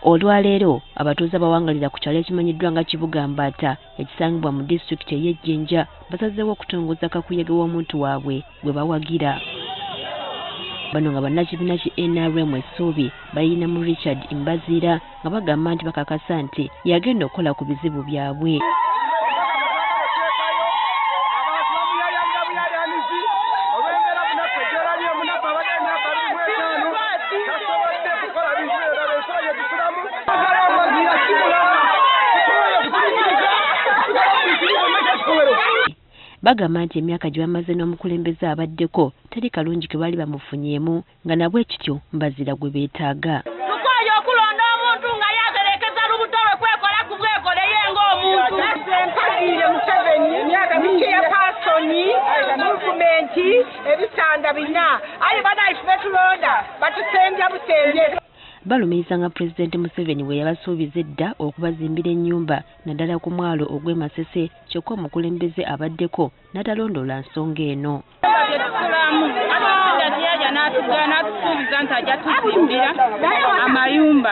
Olwaleero abatuuze abawangalira ku kyalo ekimanyiddwa nga Kibuga Mbaata ekisangibwa mu disitulikiti ey'e Jinja basazeewo okutongoza kakuyege w'omuntu waabwe gwe bawagira. Bano nga bannakibiina ki NRM essuubi balirina mu Richard Mbaziira nga bagamba nti bakakasa nti y'agenda okukola ku bizibu byabwe. Bagamba nti emyaka gye bamaze n'omukulembeze abaddeko teri kalungi ke baali bamufunyeemu nga na bwe kityo Mbazira gwe beetaaga. Tukooye okulonda omuntu nga yaterekeza lubuto lwe kwekola ku bwekole ye ng'omuntu. Nze mpagiire Museveni chairperson movement ebitanda bina aye banaife betulonda batusembya busembye. Balumiriza nga Pulezidenti Museveni bwe yabasuubiza edda okubazimbira ennyumba naddala ku mwalo ogw'e Masese kyokka omukulembeze abaddeko n'atalondoola nsonga eno. Byetusulamu yaja n'atusuubiza nti ajja tuzimbira amayumba,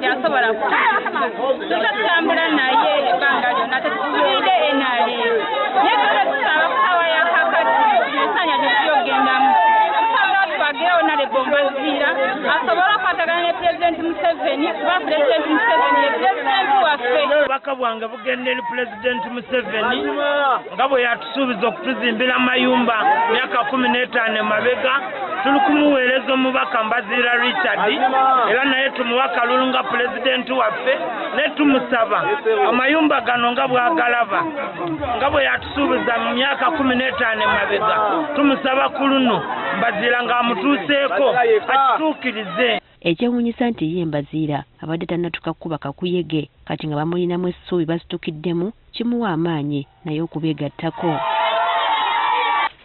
yasobola tuta tutambula naye ebbanga lyonna tetusuubidde NRM, naye tuba tusaba kusaawa ya kakati esanya gye tuli okugendamu tusaba twagirewo Honorable Mbaziira asobole okukwatagana ne Pulezidenti Museveni, kuba Pulezidenti Museveni ye pulezidenti waffe. Obubaka bwange bugenda eri Pulezidenti Museveni nga bwe yatusuubiza okutuzimbira amayumba myaka 15 emabega. Tuli kumuweereza omubaka Mbaziira Richard era naye tumuwa akalulu nga pulezidenti waffe, naye tumusaba amayumba gano nga bw'agalaba nga bwe yatusuubiza mu myaka 15 emabega, tumusaba ku luno Mbaziira ng'amutuuseeko akituukirize. Ekyewuunyisa nti ye Mbaziira abadde tannatuuka kukuba kakuyege, kati nga bamulinamu essuubi basitukiddemu kimuwa amaanyi naye okubeegattako.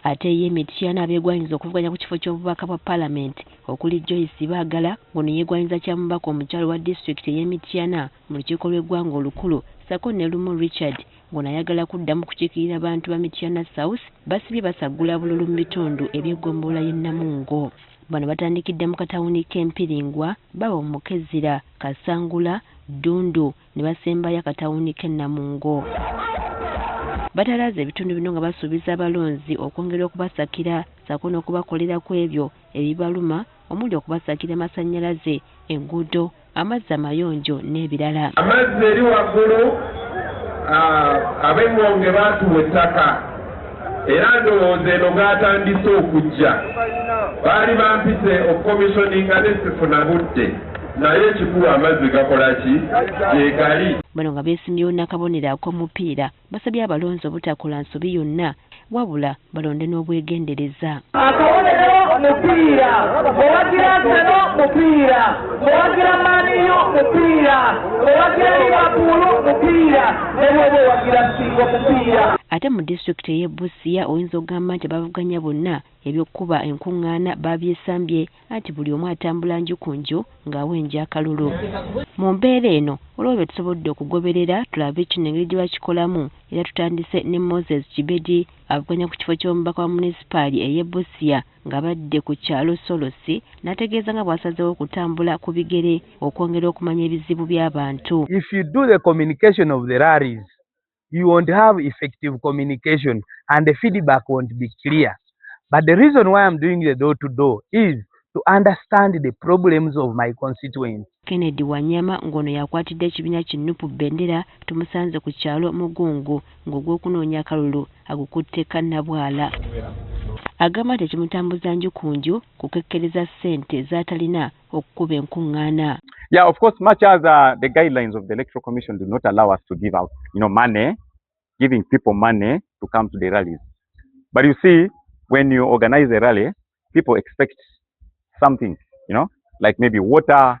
Ate ye Mityana abeegwanyiza okuvuganya ku kifo ky'obubaka bwa Palamenti okuli Joyce Baagala ng'ono yeegwanyiza kya mubaka omukyala wa disitulikiti ey'e Mityana mu lukiiko lw'eggwanga olukulu ssaako ne Lumu Richard ng'ono ayagala kuddamu kukiikirira bantu ba Mityana South basibye basaggula bululu mu bitundu eby'eggombolola y'e Namungo. Bano batandikidde mu katawuni k'e Mpiringwa baba mu Kezira, Kasangula, Ddundu ne basembayo akatawuni k'e Namungo. Batalaaze ebitundu bino nga basuubiza abalonzi okwongera okubasakira ssaako n'okubakolera ku ebyo ebibaluma omuli okubasakira amasannyalaze, enguudo, amazzi amayonjo n'ebirala. Amazzi eri waggulu, ab'Eŋŋonge baatuwa ettaka era ndowooza eno gaatandise okujja. Baali bampise okukomisoninga ne sifuna budde, naye ekikulu amazzi gakola ki gyegali. Bano nga beesimbyewo n'akabonero ak'omupiira basabye abalonzi obutakola nsobi yonna wabula balonde n'obwegendereza. Akabonero mupiira, owagira Arsenal mupiira, owagira Man U mupiira, owagira Liverpool mupiira, ne bw'oba owagira Singo mupiira. Ate mu disitulikiti ey'e Busia oyinza okugamba nti abavuganya bonna eby'okukuba enkuŋŋaana baabyesambye anti buli omu atambula nju ku nju ng'awenja akalulu. Mu mbeera eno waliwo bye tusobodde okugoberera tulabe kino engeri gye bakikolamu era tutandise ne Moses Kibedi avuganya ku kifo ky'omubaka wa munisipaali ey'e Busia ng'abadde ku kyalo Solosi n'ategeeza nga bw'asazeewo okutambula ku bigere okwongera okumanya ebizibu by'abantu. If you do the communication of the rallies, you won't have effective communication and the feedback won't be clear. But the reason why I'm doing the door to door is to understand the problems of my constituents. Kennedy Wanyama ng'ono yakwatidde ekibiina ki NUP bendera tumusanze ku kyalo Mugungu ng'ogw'okunoonya akalulu agukutte kannabwala. Agamba nti ekimutambuza nju ku nju kukekkereza ssente z'atalina okukuba enkuŋŋaana. Yeah, of course, much as the guidelines of the Electoral Commission do not allow us to give out money, giving people money to come to the rallies. But you see, when you organize a rally, people expect something, like maybe water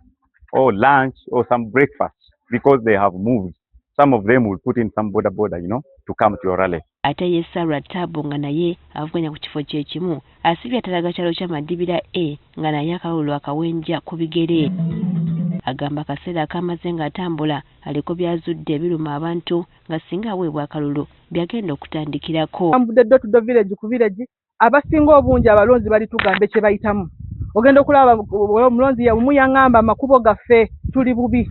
or lunch or some breakfast because they have moved. Some of them will put in some boda boda to come to your rally. Ate ye Sarah Tabo nga naye avuganya ku kifo kye kimu asibye atalaga kyalo kya Madibira A nga naye akalulu akawenja ku bigere. Agamba akaseera akamaze ng'atambula aliko by'azudde ebiruma abantu nga singa aweebwa akalulu byagenda okutandikirako. Tambudde door to door, village ku village, abasinga obungi abalonzi bali tugambe kye bayitamu. Ogenda okulaba omulonzi omu yaŋŋamba amakubo gaffe tuli bubi.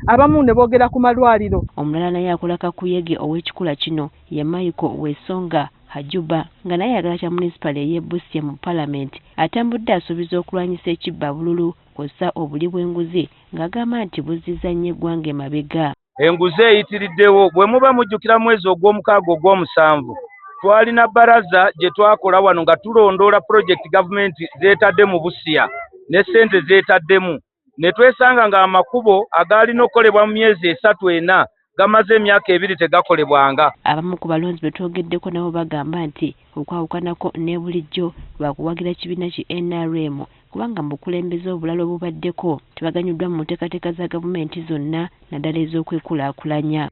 Abamu ne boogera ku malwaliro. Omulala naye akola kakuyege ow'ekikula kino ye Michael Wesonga Hajuba, nga naye ayagala kya munisipaali ey'e Busia mu Palamenti. Atambudde asuubiza okulwanyisa ekibbabululu kw'ossa obuli bw'enguzi, ng'agamba nti buzizza nnyo eggwanga emabega. Enguzi eyitiriddewo. Bwe muba mujjukira, mwezi ogw'omukaaga, ogw'omusanvu, twalina baraza gye twakola wano nga tulondoola pulojekiti gavumenti zeetadde mu Busia ne ssente zeetaddemu, ne twesanga ng'amakubo agaalina okukolebwa mu myezi 3, 4 gamaze emyaka 2 tegakolebwanga. Abamu ku balonzi be twogeddeko nabo bagamba nti okwawukanako ne bulijjo, lwakuwagira kibiina ki NRM, kubanga mu bukulembeze obulala obubaddeko tebaganyuddwa mu nteekateeka za gavumenti zonna, naddala ez'okwekulaakulanya.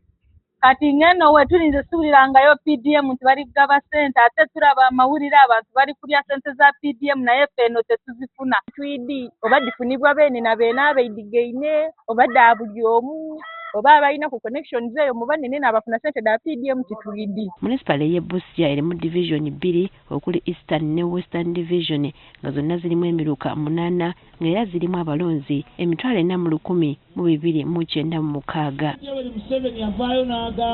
Kati ngeno we tulinze siwulirangayo PDM nti bali kugaba ssente, ate tulaba amawulire abantu bali kulya ssente za PDM, naye ffe eno tetuzifuna. Twidi oba difunibwa beene na beene abaidigaine, oba da buli omu, oba abalina ku connections eyo mu banene n'abafuna ssente da PDM, titwidi. Munisipaali ey'e Busia erimu divizoni bbiri okuli Eastern ne Western Division, nga zonna zirimu emiruka munaana, ng'era zirimu abalonzi 401,296. Yoweri Museveni avaayo n'agamba.